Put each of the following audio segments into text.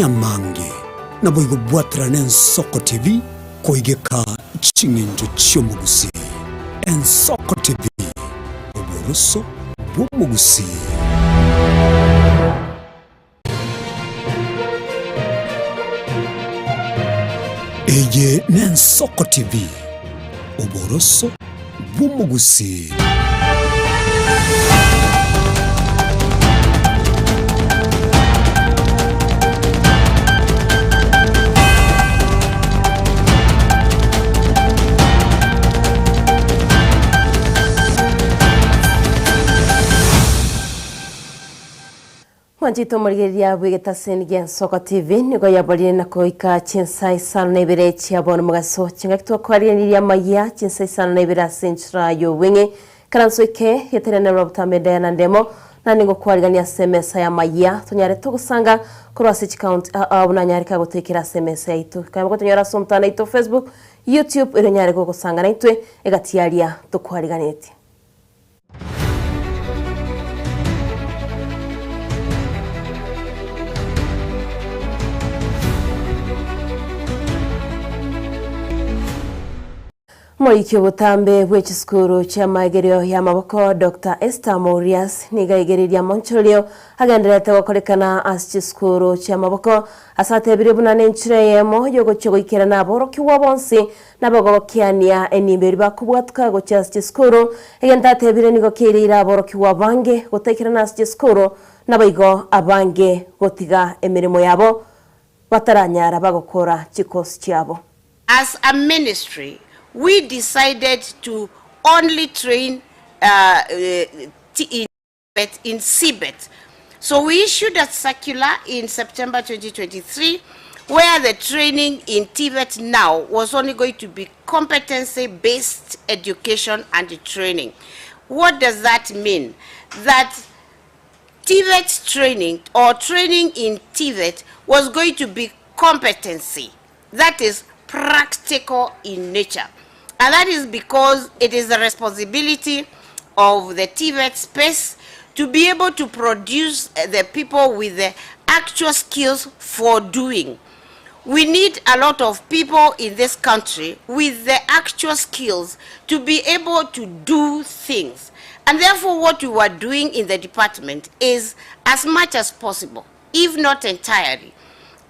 Amange naboigo bwatera n'Ensoko TV koigeka ching'encho chi'omogusii. Ensoko TV, oboroso bw'omogusii. Eye n'Ensoko TV, oboroso bw'omogusii. Mwanchete omorigereria bw'egetaseni gi'Ensoko TV nigo yaborire na koika chinsa isano na ibere chia bono mogaso chingaki twakwariganirie amaya chinsa isano na ibere ase enchera y'obweng'e karanso eke geterenerwa botambe Diana Ndemo na nigo kwarigania ase emesa y'amaya tonyare togosanga korwa ase chikaunti aa buna nyareka gotoikera ase emesa yaito kanyuma gotonyora ase omotandao oito Facebook, YouTube erio onyare gogosanga naintwe egati aria tokwariganetie. Omoriki obotambe bwe chisukuru chi'amaegerio y'amaboko Doctor Esther Mourias nigo aigereirie amonchorio agendererete gokorekana ase chisukuru chi'amaboko ase atebirie buna nenchera eyemo y'ogochia goikerana aborokigwa bonsi Nabagokiania enimbo eria bakobwatuka gochia ase chisukuru, egento atebire nigo kiaireire aborokigwa abange gotaikerana ase chisukuru, naboigo abange gotiga emeremo yabo bataranyara bagokora chikosi chiabo. As a ministry we decided to only train in CBET. So we issued a circular in September 2023 where the training in TVET now was only going to be competency-based education and training. What does that mean? That TVET training or training in TVET was going to be competency, that is practical in nature. And that is because it is the responsibility of the TVET space to be able to produce the people with the actual skills for doing. We need a lot of people in this country with the actual skills to be able to do things. And therefore what we were doing in the department is, as much as possible, if not entirely,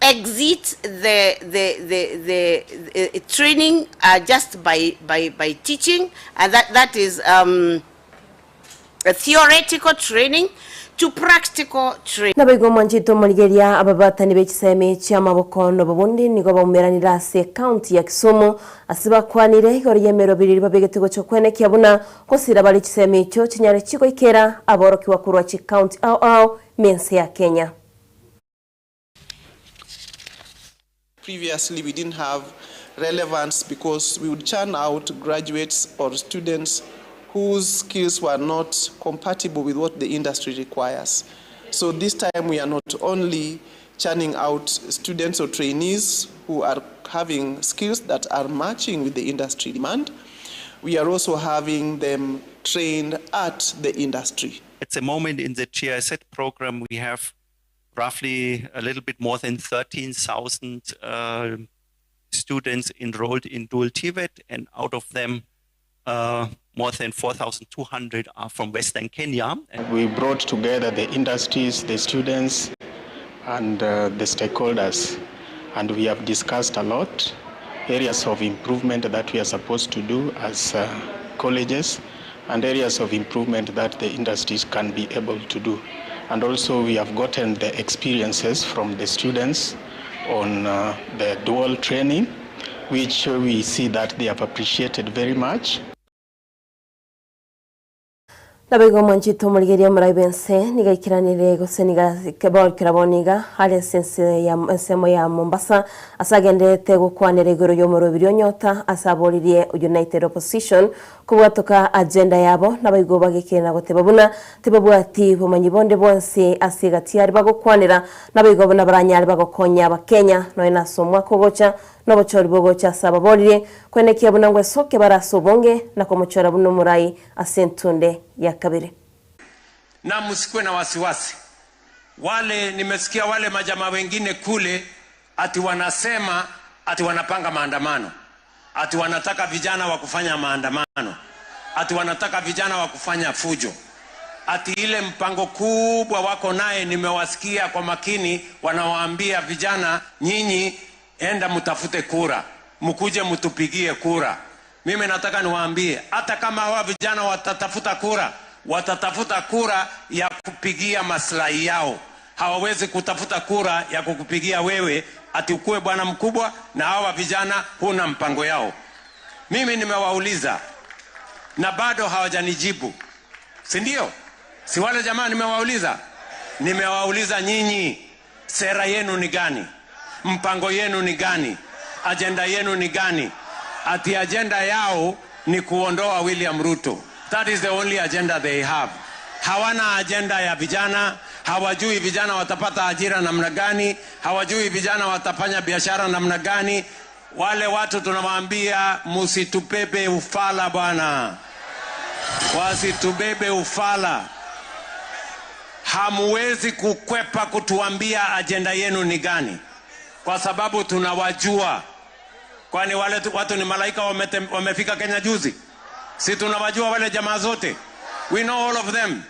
exit the training just by teaching, and that is a theoretical training to practical training. Naboigo omwanchete omorigeria ababatani be chisemi chi'amaboko nobobundi nigo baumeranire ase ekaunti ya Kisumu ase bakwanire igoro y'emerobiri eria babegete gocha kwenekia buna gosira bare chisemi echio chinyare chigoikera aborokigwa korwa chikaunti ao ao mense ya Kenya. Previously, we didn't have relevance because we would churn out graduates or students whose skills were not compatible with what the industry requires. So this time we are not only churning out students or trainees who are having skills that are matching with the industry demand, we are also having them trained at the industry. At the moment in the GIZ program, we have roughly a little bit more than 13,000 students enrolled in dual TVET, and out of them, more than 4,200 are from Western Kenya. And we brought together the industries, the students, and the stakeholders, and we have discussed a lot areas of improvement that we are supposed to do as colleges, and areas of improvement that the industries can be able to do. And also we have gotten the experiences from the students on the dual training, which we see that they have appreciated very much. Naboigo omwanchete omorigereria omorai bw'ense nigo aikiranire gose niga kebokera bono iga are ase ense ya ensemo ya Mombasa ase agendererete gokwanera igoro y'omorobiri onyota ase aboririe United Opposition kobwatoka agenda yabo naboigo bagekire na goteba buna tibabwati bomanyi bonde bwonsi ase egati aria bagokwanera naboigo buna baranyare bagokonya abakenya nonya nase omwaka ogocha nobochori bogocha ase ababoririe kwenekia buna ngwesoke bare ase obonge na komochora buna omorai ase entunde ya kabere. Na msikuwe na wasiwasi. Wale nimesikia wale majamaa wengine kule ati wanasema ati wanapanga maandamano, ati wanataka vijana wa kufanya maandamano, ati wanataka vijana wa kufanya fujo, ati ile mpango kubwa wako naye, nimewasikia kwa makini, wanawaambia vijana, nyinyi enda mtafute kura, mkuje mtupigie kura. Mimi nataka niwaambie, hata kama hawa vijana watatafuta kura, watatafuta kura ya kupigia maslahi yao. Hawawezi kutafuta kura ya kukupigia wewe ati ukuwe bwana mkubwa na hawa vijana huna mpango yao. Mimi nimewauliza na bado hawajanijibu, si ndio? Si wale jamaa nimewauliza, nimewauliza nyinyi, sera yenu ni gani? Mpango yenu ni gani? Ajenda yenu ni gani? Ati ajenda yao ni kuondoa William Ruto. That is the only agenda they have. Hawana ajenda ya vijana, hawajui vijana watapata ajira namna gani, hawajui vijana watafanya biashara namna gani. Wale watu tunawaambia musitubebe ufala bwana, wasitubebe ufala. Hamuwezi kukwepa kutuambia ajenda yenu ni gani, kwa sababu tunawajua. Kwani wale watu ni malaika wamefika Kenya juzi? Si tunawajua wale jamaa zote? We know all of them.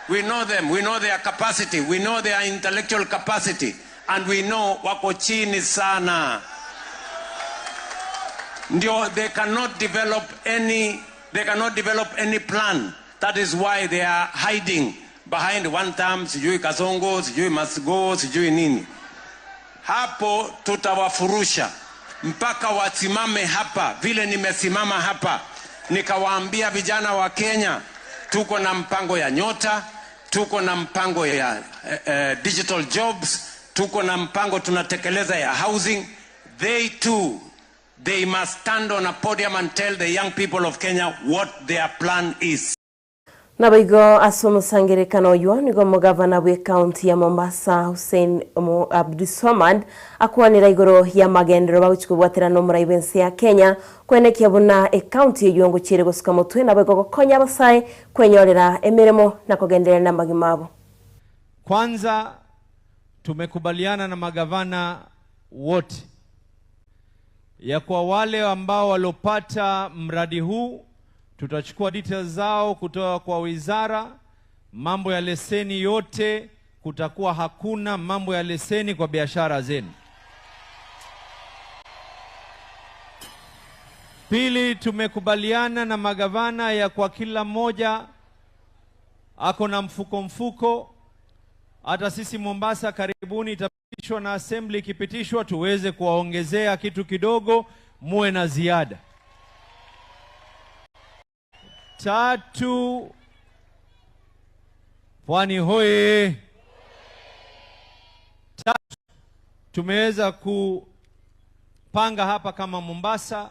We know them. We know their capacity. We know their intellectual capacity. And we know wako chini sana. Ndio, they cannot develop any plan. That is why they are hiding behind one term, sijui Kasongo, sijui must go, sijui nini. Hapo tutawafurusha mpaka wasimame hapa vile nimesimama hapa, nikawaambia vijana wa Kenya, tuko na mpango ya Nyota, tuko na mpango ya digital jobs, tuko na mpango tunatekeleza ya housing. They too, they must stand on a podium and tell the young people of Kenya what their plan is. Naboigo ase omosangerekano oyo nigo omogavana bwe county ya Mombasa Hussein Abdulswamad akwanera igoro ya magendero bagochi kobwatera na omorai bwense ya Kenya kwenekia buna ecounty eyo ngochiere gosuka motwe naboigo gokonya abasae kwenyorera emeremo na kogenderera na amagima abo. Kwanza tumekubaliana na magavana wote ya kwa wale ambao walopata mradi huu tutachukua details zao kutoka kwa wizara. Mambo ya leseni yote kutakuwa hakuna mambo ya leseni kwa biashara zenu. Pili, tumekubaliana na magavana ya kwa kila mmoja ako na mfuko mfuko. Hata sisi Mombasa karibuni itapitishwa na assembly, ikipitishwa tuweze kuwaongezea kitu kidogo, muwe na ziada. Tatu, Pwani hoye. Tatu, tumeweza kupanga hapa kama Mombasa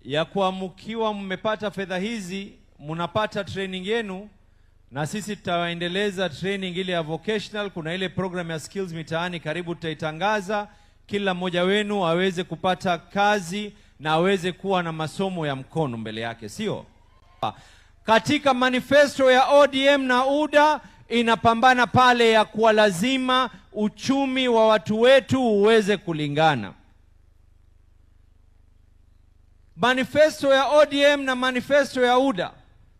ya kuwa mkiwa mmepata fedha hizi mnapata training yenu, na sisi tutaendeleza training ile ya vocational. Kuna ile program ya skills mitaani karibu tutaitangaza, kila mmoja wenu aweze kupata kazi na aweze kuwa na masomo ya mkono mbele yake, sio? Katika manifesto ya ODM na UDA inapambana pale ya kuwa lazima uchumi wa watu wetu uweze kulingana. Manifesto ya ODM na manifesto ya UDA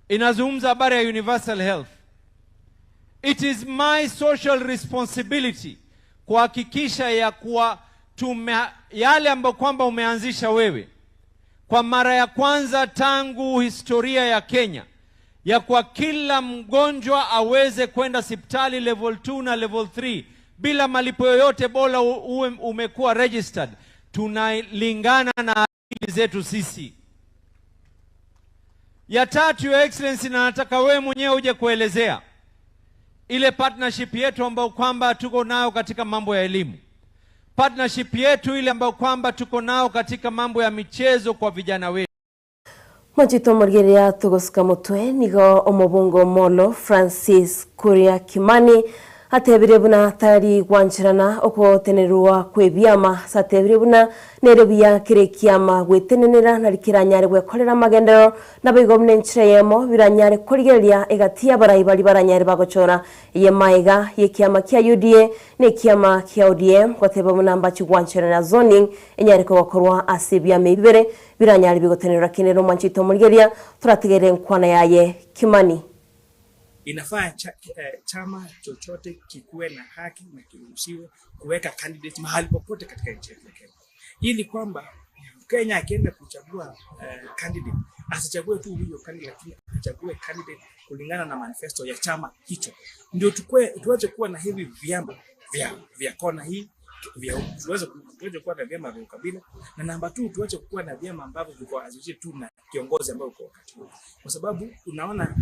inazungumza habari ya universal health. It is my social responsibility kuhakikisha ya kuwa yale ambayo kwamba umeanzisha wewe kwa mara ya kwanza tangu historia ya Kenya, ya kwa kila mgonjwa aweze kwenda hospitali level 2 na level 3 bila malipo yoyote, bora uwe umekuwa registered. Tunalingana na akili zetu sisi. Ya tatu, Your Excellency, na nataka wewe mwenyewe uje kuelezea ile partnership yetu ambayo kwamba tuko nayo katika mambo ya elimu, partnership yetu ile ambayo kwamba tuko nao katika mambo ya michezo kwa vijana wetu. Mwachito morgeria tugosuka mutwe nigo omobungo molo Francis Kuria Kimani Atebire buna tari gwanchirana okotenerwa kwebiama satebire buna nere buya kire kiama gwetenenera narikiranyare gwekorera magendero nabigo mnenchireyemo biranyare korigeria egati abarai bari baranyare bagochora ye maiga ye kiama kia UDA ne kiama kia ODM goteba buna mbachi gwanchirana zoning enyare kokorwa ase biama bibere biranyare bigotenera kinero manchito murigeria turategere nkwana yaye Kimani. Inafaa chama chochote kikuwe na haki na kiruhusiwe kuweka candidate mahali popote katika nchi yetu ya Kenya, ili kwamba Kenya akienda kuchagua candidate asichague tu huyo candidate, lakini achague candidate kulingana na manifesto ya chama hicho. Ndio tuweze kuwa na hivi vyama vya kona hii, tuweze kuwa na vyama vya ukabila, na namba 2 tuache kuwa na vyama ambavyo viko associated tu na kiongozi ambaye uko wakati huo, kwa sababu unaona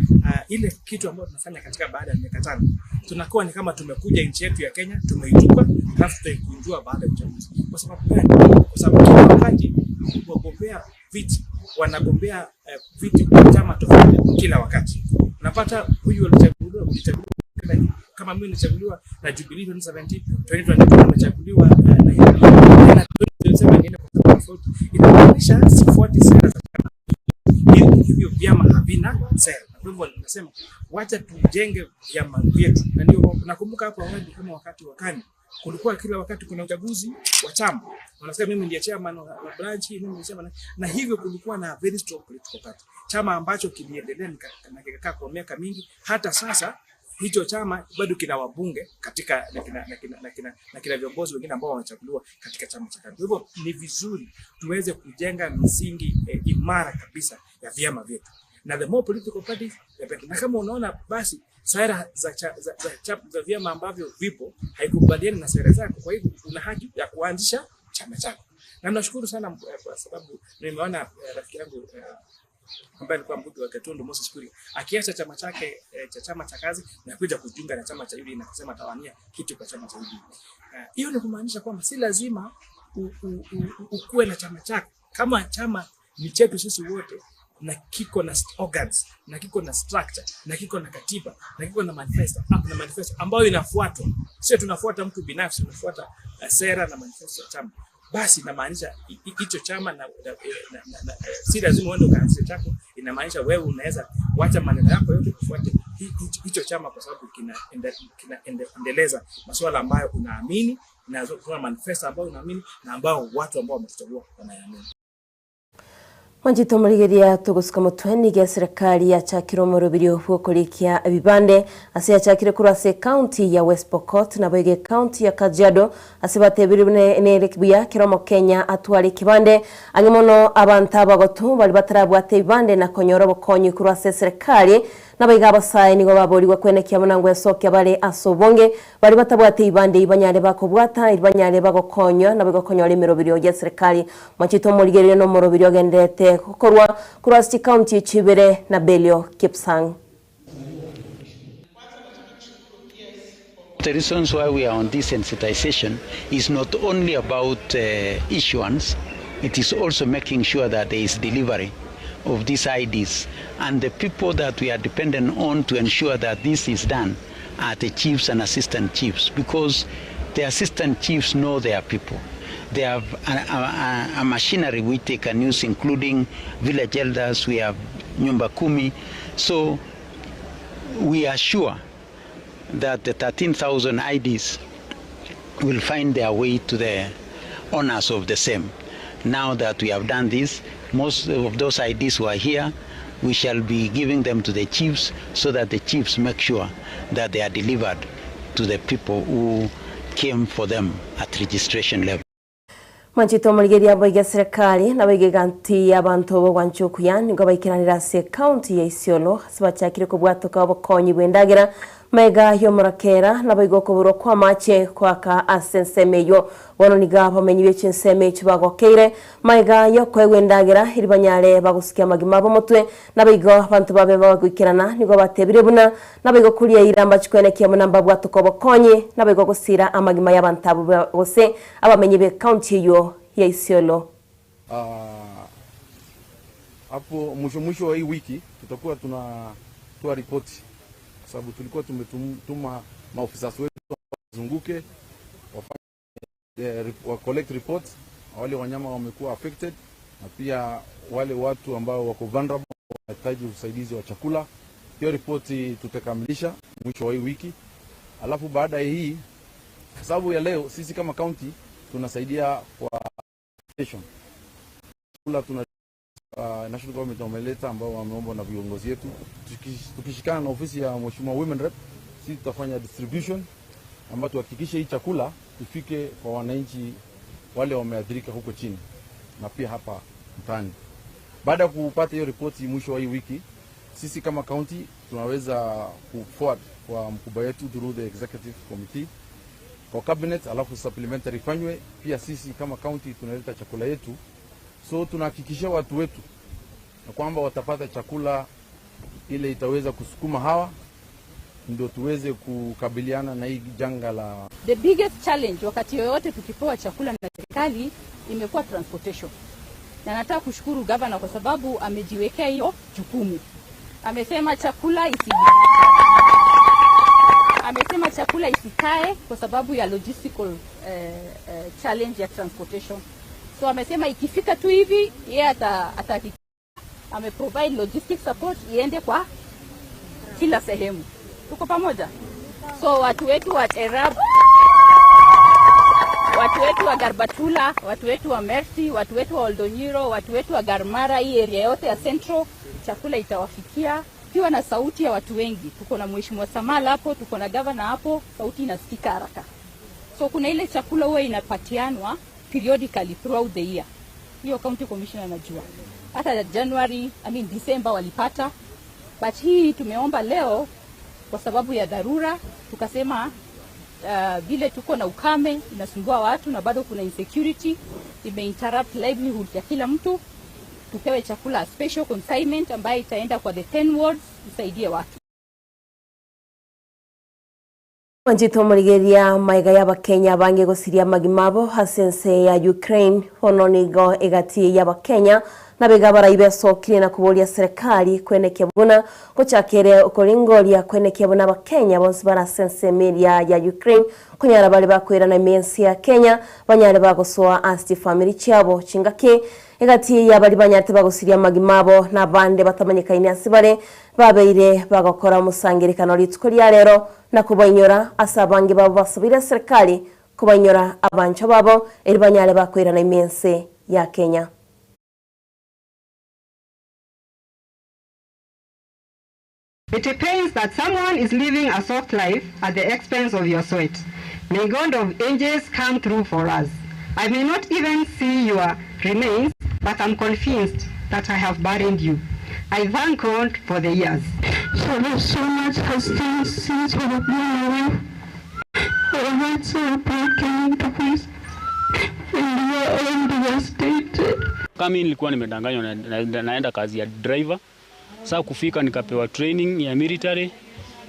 ile kitu ambayo tunafanya katika baada ya miaka 5 tunakuwa ni kama tumekuja nchi yetu ya Kenya tumeitupa, halafu tutaikunjua baada ya uchaguzi. Kwa sababu gani? Kwa sababu kila wakati wagombea viti wanagombea viti kwa chama tofauti kila wakati. Unapata huyu alichaguliwa kama mimi nilichaguliwa na Jubilee 2017, 2022 nimechaguliwa na na 2027 niende kwa chama tofauti. Inamaanisha sifuati sera za chama. Hivyo vyama havina sera. Kwa hivyo nasema wacha tujenge vyama vyetu. Na ndio nakumbuka hapo awali kama wakati wa KANU kulikuwa kila wakati kuna uchaguzi wa chama. Wanasema mimi ndiye chairman wa branch, mimi ndiye chairman, na hivyo kulikuwa na very strong political party. Chama ambacho kiliendelea na kikakaa kwa miaka mingi, hata sasa hicho chama bado kina wabunge katika na kina viongozi wengine ambao wamechaguliwa katika chama cha KANU. Kwa hivyo ni vizuri tuweze kujenga misingi imara kabisa ya vyama vyetu. Na the more political parties the better. Na kama unaona basi sera za vyama ambavyo vipo haikubaliani na sera zako, kwa hivyo una haki ya kuanzisha chama chako. Na nashukuru sana kwa sababu nimeona rafiki yangu ambaye alikuwa mbunge wa Gatundu Moses Kuria akiacha chama chake cha chama cha kazi na kuja kujiunga na chama cha UDA na kusema atawania kitu kwa chama cha UDA. Hiyo ni kumaanisha kwamba si lazima ukuwe na chama chako. Kama chama ni chetu sisi wote na kiko na organs, na kiko na structure, na kiko na katiba, na kiko na manifesto, na manifesto ambayo inafuatwa. Sio tunafuata mtu binafsi, tunafuata sera na manifesto ya chama. Basi inamaanisha hicho chama na si lazima uende ukaanzishe chako. Inamaanisha wewe unaweza kuacha maneno yako yote kufuate hicho chama kwa sababu kinaendeleza masuala ambayo unaamini na kuna manifesto ambayo unaamini na ambao watu ambao wamekuchagua wanaamini. Mwanjito murigeria tugusuka mutweni gya serikali yachakire omorobiri bwokorikia ebibande ase yachakire korwa ase county ya West Pokot na boige county ya Kajiado ase batebire nere buya kero Kenya atware kibande ang'e mono abantu abagotu bari batarabwate ebibande na konyora obokonyi korwa ase serikali nabaiga abasae nigo baborigwa kwenekia monango esokia bare ase obonge bari batabwate ibande ibanyare bakobwata ibanyare bagokonywa nabigokonyora emerobiri ya serikali. Mwanchito morigeria no morobiri ogendete korwa korwa county Chibere na Belio Kipsang. The reasons why we are on this sensitization is not only about issuance, it is also making sure that there is delivery of these IDs, and the people that we are dependent on to ensure that this is done are the chiefs and assistant chiefs, because the assistant chiefs know their people. They have a machinery which they can use, including village elders. We have Nyumba Kumi. So we are sure that the 13,000 IDs will find their way to the owners of the same. Now that we have done this, most of those IDs who are here, we shall be giving them to the chiefs so that the chiefs make sure that they are delivered to the people who came for them at registration level. Mwanchito murigeria boiga serikali na boiga abantu bogwanchukuya nigo baikiranira ase county ya Isiolo ase bachakire kobwatoka obokonyi bw'endagera maiga yomorakera na boiga okoborwa kwa mache kwaka ase ensemo eyo bono niga bamenyi b'echi ensemo echi bagokeire maiga yokoegwa endagera eri banyare bagosukia amagima abo motwe na boiga abantu babe bagoikerana nigo batebire buna na boiga kuria iramba chikwenekia buna mbabwatoka obokonyi na boiga gosira amagima y'abantu abo gose abamenyi be county eyo ya Isiolo. Hapo mwisho wa hii wiki tutakuwa tunatoa ripoti, sababu tulikuwa tumetuma Maofisa wetu wazunguke, wafanye wa collect reports wale wanyama wamekuwa affected, na pia wale watu ambao wako vulnerable wanahitaji usaidizi wa chakula. Hiyo ripoti tutakamilisha mwisho wa hii wiki, alafu baada ya hii, kwa sababu ya leo sisi kama county tunasaidia kwa station chakula tuna national government wameleta ambao wameomba na viongozi wetu, tukishikana na ofisi ya Mheshimiwa Women Rep, sisi tutafanya distribution ambayo tuhakikishe hii chakula ifike kwa wananchi wale wameathirika huko chini na pia hapa mtaani. Baada ya kupata hiyo ripoti mwisho wa hii wiki, sisi kama county tunaweza kuforward kwa mkubwa wetu through the executive committee kwa cabinet, alafu supplementary ifanywe. Pia sisi kama county tunaleta chakula yetu, so tunahakikishia watu wetu na kwamba watapata chakula ile itaweza kusukuma hawa ndio tuweze kukabiliana na hii janga la The biggest challenge wakati yoyote tukipewa chakula na serikali imekuwa transportation, na nataka kushukuru gavana kwa sababu amejiwekea hiyo jukumu. Amesema chakula isikae kwa sababu ya logistical challenge ya transportation. So amesema ikifika tu hivi yeye ata ame provide logistic support iende kwa kila sehemu. Tuko pamoja? So watu wetu wa Terab, watu wetu wa Garbatula, watu wetu wa Mercy, watu wetu wa Oldonyiro, watu wetu wa Garmara, hii area yote ya Central, chakula itawafikia. Tukiwa na sauti ya watu wengi, tuko na Mheshimiwa Samala hapo, tuko na gavana hapo, sauti inasikika haraka. So kuna ile chakula huwa inapatianwa periodically throughout the year. Hiyo county commissioner anajua. Hata January, I mean December walipata, but hii tumeomba leo kwa sababu ya dharura, tukasema vile tuko na ukame inasumbua watu na bado kuna insecurity imeinterrupt livelihood ya kila mtu, tupewe chakula special consignment ambayo itaenda kwa the 10 wards isaidie watu. Wanjito murigeria maiga y'Abakenya bange gusiria magimabo ase ya Ukraine hono nigo egati y'Abakenya nabega baraibe sokire na kuboria serikali kwenekia buna gochakere okoringoria kwenekia buna Abakenya bonsi bara sense media ya Ukraine kunyara bali bakwira na mensi ya Kenya banyare bagosoa asti family chiabo chingaki egati y'abari banyate bagusiria magimabo na bande batamanyikaine asibare babeire bagakora musangirikano rituko rya rero na kubainyora asabangi babo basubira serikali kubainyora abancho babo eri banyare bakwira na imense ya Kenya. It pains that someone is living a soft life at the expense of your sweat. May God of angels come through for us. I may not even see your remains, but I'm convinced that I have buried you. I thank God for the years. So, so much has changed since you have been away. Our hearts are broken into pieces, and we are all devastated. Kama mimi nilikuwa nimedanganywa naenda kazi ya driver. Sasa kufika nikapewa training ya military,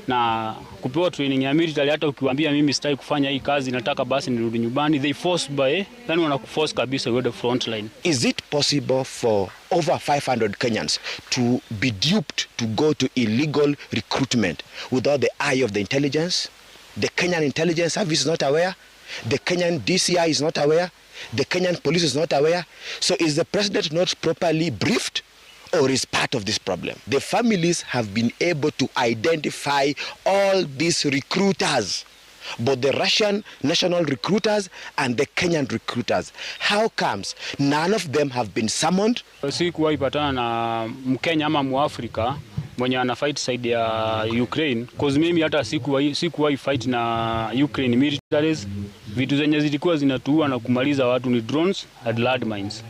na kupewa training ya military hata ukiwaambia mimi sitaki kufanya hii kazi, nataka basi nirudi nyumbani, they force by, yani wanakuforce kabisa uende front line. Is it possible for over 500 Kenyans to be duped to go to illegal recruitment without the eye of the intelligence? The Kenyan intelligence service is not aware. The Kenyan DCI is not aware. The Kenyan police is not aware. So is the president not properly briefed, or is part of this problem? The families have been able to identify all these recruiters, both the Russian national recruiters and the Kenyan recruiters. How comes none of them have been summoned? Sikuwahi patana na Mkenya ama Muafrika mwenye ana fight side ya Ukraine, cause mimi hata sikuwahi fight na Ukraine militaries. Vitu zenye zilikuwa zinatuua na kumaliza watu ni drones and landmines.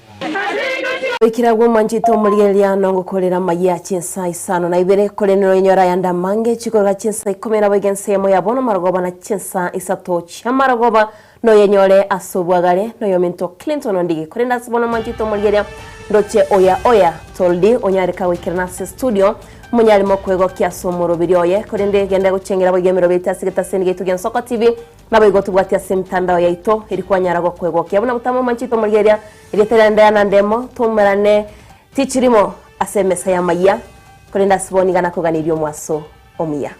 Ikiragwo manjito murigeria no ngukorera maya chinsa 52 korenero inyora yanda mange chikorera chinsa 10 ensemo ya bono marogoba na chinsa 3 cha marogoba no yenyore asobwagare no yominto Clinton ondigi korenda sibono manjito murigeria ndoche oya oya toldi onyareka wikirana se studio munyari mokwego kia somoro birioye korende genda guchengera boigemero bita sigeta senige tugen Soko TV nabo igo tubwatia se mtandao yaito ilikuwa nyarago kwego kia buna mutamo manchito murigeria iritere na ndemo tumerane tichirimo asemesa ya maya korenda siboni gana kuganirio mwaso omuya.